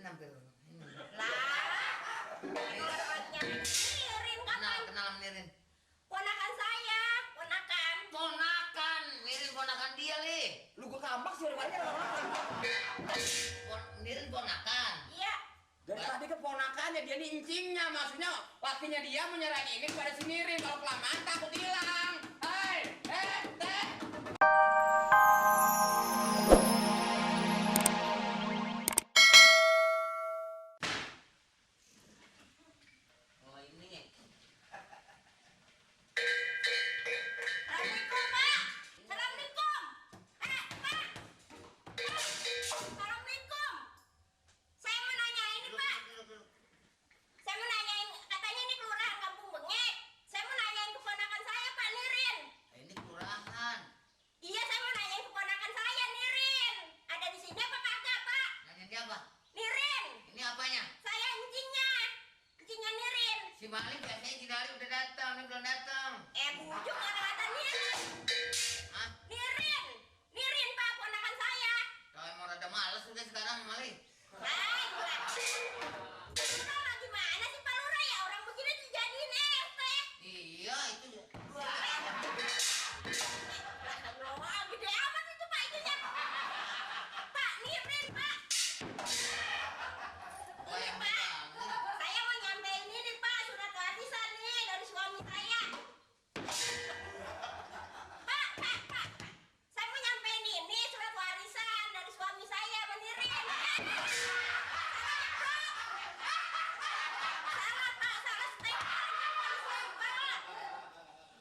hampir ini. Lah, orangnya Nirin kapan? Kenal Nirin. Ponakan saya, Ponakan, Nirin ponakan dia, Li. Lu gua kambak sih rumahnya Nirin ponakan. Iya. dari tadi keponakannya, dia nih incingnya, maksudnya lakinya dia menyerahkan ini kepada si Nirin, kalau kelamaan takut hilang. Hei, teh. Oh ini. Assalamualaikum, Pak. Assalamualaikum. Pak. Assalamualaikum. Saya mau nanya ini, Pak. Saya mau nanyain, katanya ini kelurahan Kampung Bengek. Saya mau nanyain keponakan saya, Pak Nirin. Ini kelurahan. Iya, saya mau nanyain keponakan saya, Nirin. Ada di sini apa kagak, Pak? Nanya dia apa? Nirin. Ini apanya? Saya encingnya. Encingnya Nirin. Si Malik biasanya Cidari udah datang, ini belum datang. Bujuk kata Nirin. Hah? Nirin, Pak, ponakan saya. Kalau emang rada males udah sekarang Malik. Hai, Lurah gimana sih Pak Lurah ya? Orang begini dijadiin RT. Iya itu. Wah, gede amat itu Pak itunya. Pak, Nirin, Pak. Wah, Ini yang Pak, banget. saya mau nyampein ini Pak, surat warisan nih dari suami saya. Pak. Saya mau nyampein ini surat warisan dari suami saya, Mbak Nirin. Salah stempel.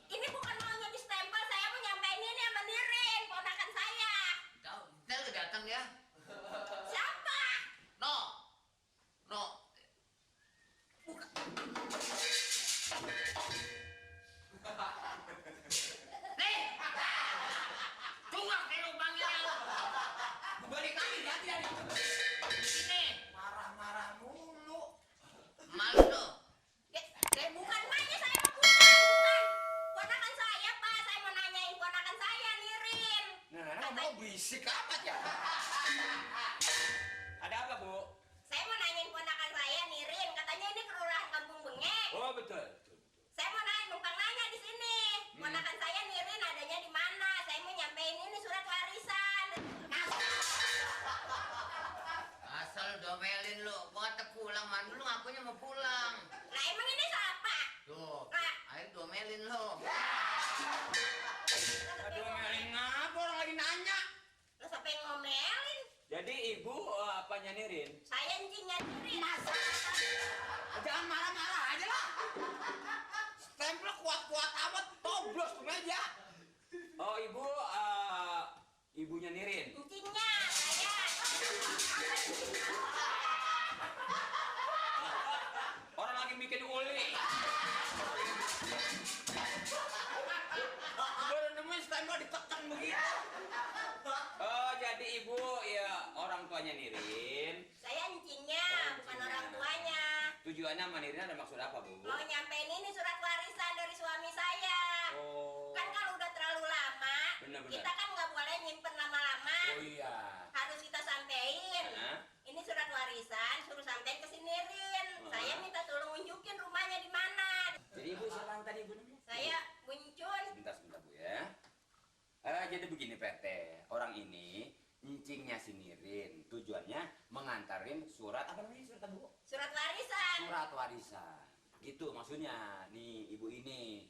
Ini bukan maunya di stempel, saya mau nyampein ini sama Nirin, ponakan saya. Tahu, dia udah datang ya. Siapa? No. Nih. Tuang ke lubangnya. Balik lagi, hati-hati. Sini. Marah-marah mulu. Malu lo. Bukan emaknya, saya mah bukan. Ponakan saya, Pak. Saya mau nanyain ponakan saya, Nirin. Nah, ngomong berisik amat ya. Ada apa, Bu? Saya mau nanyain ponakan saya, Nirin. Katanya ini kelurahan Kampung Bengek. Oh, betul. Saya mau numpang nanya di sini. Ponakan saya, Nirin, adanya di mana? Saya mau nyampein ini surat warisan. Asal domelin lu. Gua kata pulang, man. Lu ngakunya mau pulang. Nah, emang ini siapa? Tuh. Nah. Ayo domelin lu. Aduh, Melin ngapa orang lagi nanya? Lo sampai ngomelin. Jadi ibu apanya Nirin? Saya encingnya Nirin. Jangan marah-marah aja lah. Stempel kuat-kuat amat, toblos tuh meja. Oh, ibu ibunya Nirin. Encingnya, saya. Orang lagi bikin uli. Baru nemuin stempel ditekan begitu. Oh, jadi ibu ya orang tuanya Nirin. Saya encingnya, bukan orang tuanya. Tujuannya sama Nirin ada maksud apa, Bu? Mau nyampein ini surat warisan dari suami saya. Oh. Kan kalau udah terlalu lama, Benar-benar. kita kan nggak boleh nyimpen lama-lama. Oh iya. Harus kita sampein. Hah? Ini surat warisan, suruh sampein ke si Nirin. Hah? Saya minta tolong unjukin rumahnya di mana. Jadi ibu siapa tadi ibu namanya? Saya Muncul. Sebentar Bu ya. Jadi begini PT, orang ini encingnya si Nirin, tujuannya mengantarin surat apa namanya surat Bu? Surat warisan. Surat warisan. Gitu maksudnya nih ibu ini.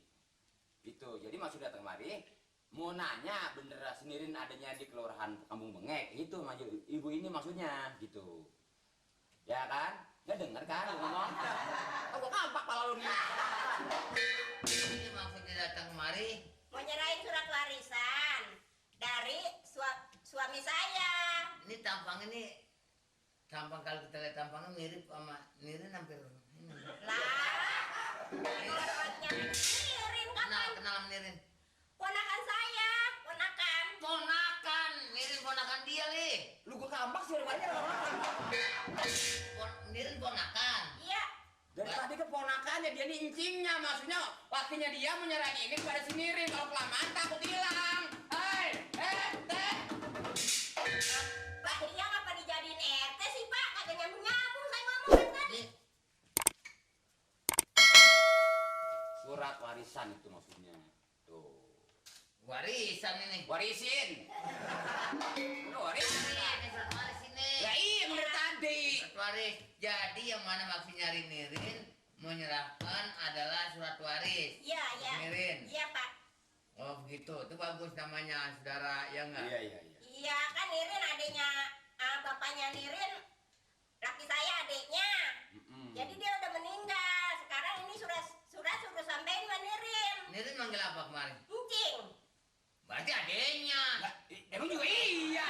Gitu. Jadi maksud datang kemari mau nanya bener si Nirin adanya di kelurahan Kampung Bengek. Itu ibu ini maksudnya gitu. Ya kan? Nggak denger kan lu ngomong? Oh, gua kampak pala lu nih. Ini maksudnya datang kemari. Mau nyerahin surat warisan dari suami saya. Ini tampang kalau kita lihat tampangnya mirip sama Nirin hampir ini. Lah, orangnya Nirin kapan? Kenal sama Nirin. Ponakan saya, Ponakan, Nirin ponakan dia, Li. Lu gua kambak sih rumahnya. Nirin ponakan. Iya. Dari tadi keponakannya, dia nih incingnya, maksudnya lakinya dia menyerahkan ini kepada si Nirin, kalau kelamaan takut hilang. Hei, teh. Pak, dia ngapa dijadiin RT sih Pak? Kagak nyambung-nyambung. warisan itu maksudnya. Tuh. Warisan ini. Warisin. Lu warisin. Ini ada surat waris ini. Ya iya bener tadi. Surat waris. Jadi yang mana maksudnya Nirin menyerahkan adalah surat waris. Iya, iya. Nirin. Iya, Pak. Oh begitu. Itu bagus namanya saudara ya enggak? Iya iya iya. Iya, kan Nirin adiknya, bapaknya Nirin, laki saya adiknya. Jadi dia udah meninggal. Sekarang ini surat suruh sampein sama Nirin. Nirin manggil apa kemarin? Encing. Berarti adenya. Emang juga iya.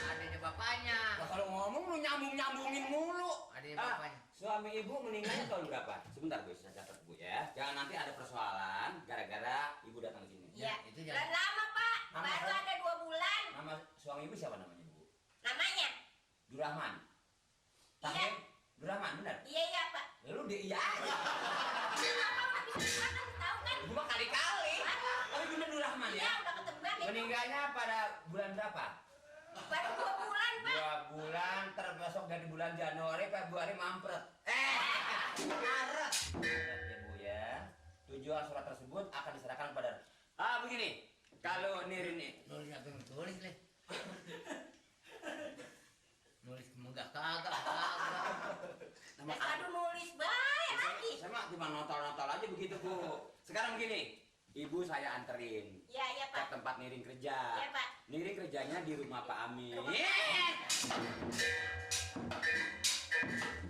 Adenya bapaknya. Nah, kalau ngomong lu nyambungin mulu. Adenya bapaknya. Suami ibu meninggalnya tahun berapa? Sebentar Bu, saya catat Bu ya. Jangan nanti ada persoalan gara-gara ibu datang ke sini. Iya. Itu Dan jangan. lama, Pak. Lama, Baru Pak. ada 2 bulan. Nama suami ibu siapa namanya Bu? Namanya? Durrahman. Iya. Tahir Durrahman benar? Iya, iya, Pak. Lalu dia iya aja. Bapak bisa tahu kan? Ibu mah kali-kali. Tapi bener Durrahman Iya, ya. udah ketebak itu. Meninggalnya pada bulan berapa? Baru 2 bulan, Pak. 2 bulan, termasuk dari bulan Januari, Februari mampret. Maret. Ya Bu ya. Tujuan surat tersebut akan diserahkan pada. Begini. Kalau Nirin nih, Nulis apa yang tulis nih? Nulis enggak kagak. nama Aduh, nulis baik lagi. saya mah cuma notol-notol aja begitu Bu. Sekarang begini, ibu saya anterin Iya, iya, ke Pak. tempat Nirin kerja. Iya, Pak. Nirin kerjanya di rumah Pak Amin. Rumah Pak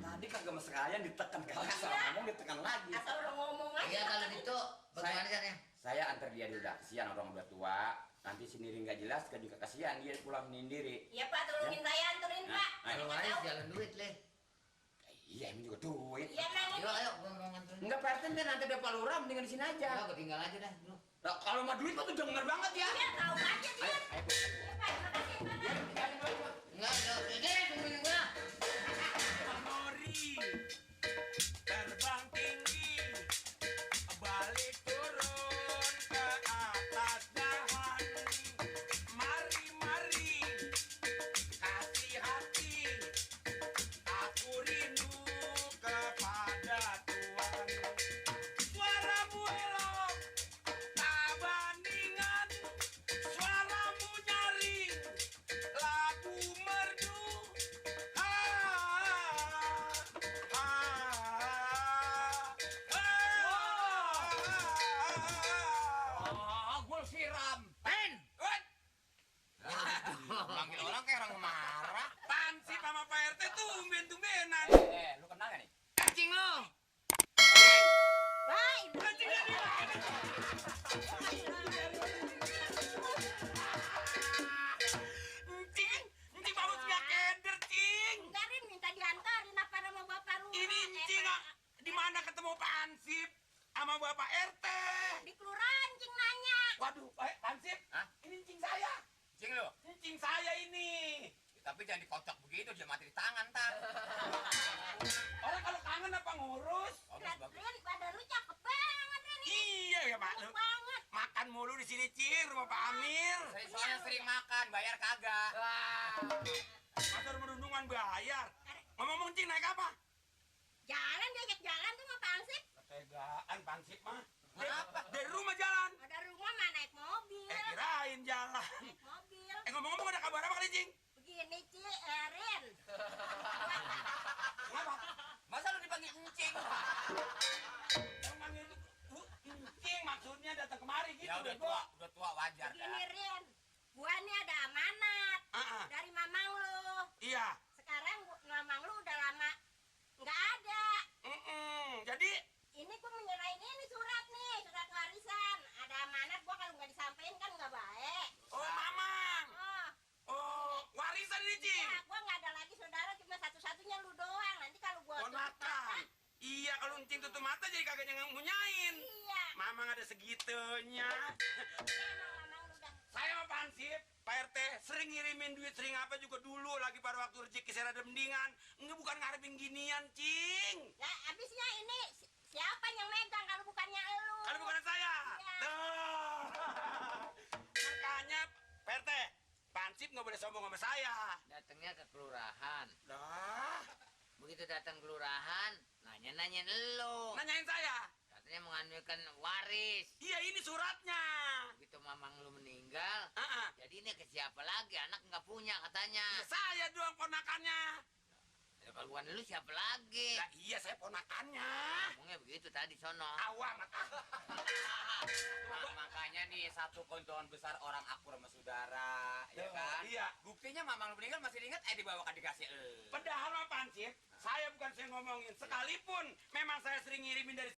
Tadi kagak sekalian ditekan kalau asal ngomong ditekan lagi. Asal udah ngomong aja. Iya kalau gitu bagaimana caranya? Saya antar dia dulu dah, kesian orang udah tua. Nanti si Nirin nggak jelas, kan juga kasihan dia pulang sendiri. Iya, Pak, tolongin saya anterin, Nah, Pak. Kalau Nggak waris tahu. jalan duit leh. Iya, ini juga duit. Iya, Nang. Ayo ayo gua mau nganterin. Enggak Pak RT kan nanti ada Pak Lurah, mendingan di sini aja. Enggak, gua tinggal aja dah dulu. Nah, kalau mah duit mah tuh denger banget ya. Iya, tahu aja dia. Ayo, ayo Bu. Iya, Pak, terima kasih, Pak. Ya, tinggalin dulu, Pak. Enggak, ini tungguin gua. Memori terbang tinggi, balik turun ke atas dahan. Mari mari kasih hati, aku rindu kepada Tuhan. Suaramu elok tak bandingan, suaramu nyaring lagu merdu. Gua siram. Pen. Panggil orang kayak orang marah. Pansip sama Pak RT tumben-tumbenan. Lu kenal gak nih? Kencing lu. Baik. Kencing dari mana? Encing, encing bagus gak keder, cing. Enggak, Rin, minta diantarin apa sama bapak lu. Ini encing di mana ketemu Pansip sama Bapak RT? Di kelurahan, Cing nanya. Waduh, Pansip, Hah? ini encing saya. Cing lu. Encing saya ini. Tapi jangan dikocok begitu, dia mati di tangan ntar. Orang kalau kangen apa ngurus? Rin, badan lu cakep banget, Rin. Iya ya Pak. Cakep banget. Makan mulu di sini Cing, rumah Pak Amir. Soalnya sering makan, bayar kagak. Masa merundungan bayar. Ngomong Cing naik apa? Jalan, diajak jalan tuh sama Pansip. Ketegaan Pansip mah. Kenapa? Dari rumah jalan. Ada rumah mah naik mobil. Kirain jalan. Naik mobil. Ngomong-ngomong ada kabar apa kali Cing? Begini, Rin. Kenapa? Masa lu dipanggil encing? Yang manggil itu Cing maksudnya datang kemari gitu. Ya udah tua wajar Begini, dah. Rin. Gua nih ada amanat Ah, dari mamang lu. iya. Sekarang mamang lu udah lama nggak ada. Jadi Ini gua menyerahin ini surat nih, surat warisan. Ada amanat, gua kalau nggak disampaikan kan nggak baik. oh mamang. Oh, Oh, warisan ini Cing. ya, gua nggak ada lagi saudara, cuma satu-satunya lu doang. Nanti kalau gua tutup Ponakan. mata, Iya, kalau Encing tutup mata jadi kagak yang ngunyain. iya. Mamang ada segitunya. Emang mamang lu udah. Saya sama Pansip, Pak RT sering ngirimin duit sering apa juga dulu lagi pada waktu rezeki saya ada mendingan. Enggak bukan ngarepin ginian, Cing. Nah, abisnya ini siapa yang megang kalau bukannya lu? Kalau bukan saya. Iya. Tuh. Makanya Pak RT, Pansip nggak boleh sombong sama saya. Datangnya ke kelurahan. Dah, Begitu datang kelurahan, nanya-nanyain elu. nanyain saya. Katanya katanya mengambilkan waris. Iya, ini suratnya. Begitu mamang lu meninggal, Ah, jadi ini ke siapa lagi? Anak nggak punya katanya. ya saya doang ponakannya. Ya, kalau bukan lu siapa lagi? Lah iya, saya ponakannya. Ngomongnya begitu tadi sono. Amat. Makanya nih satu koncoan besar orang akur sama saudara, ya kan? Iya. Buktinya mamang lu meninggal masih diingat, dibawakan dikasih. Padahal apa, Pansip? Saya bukan saya ngomongin. Sekalipun memang saya sering ngirimin dari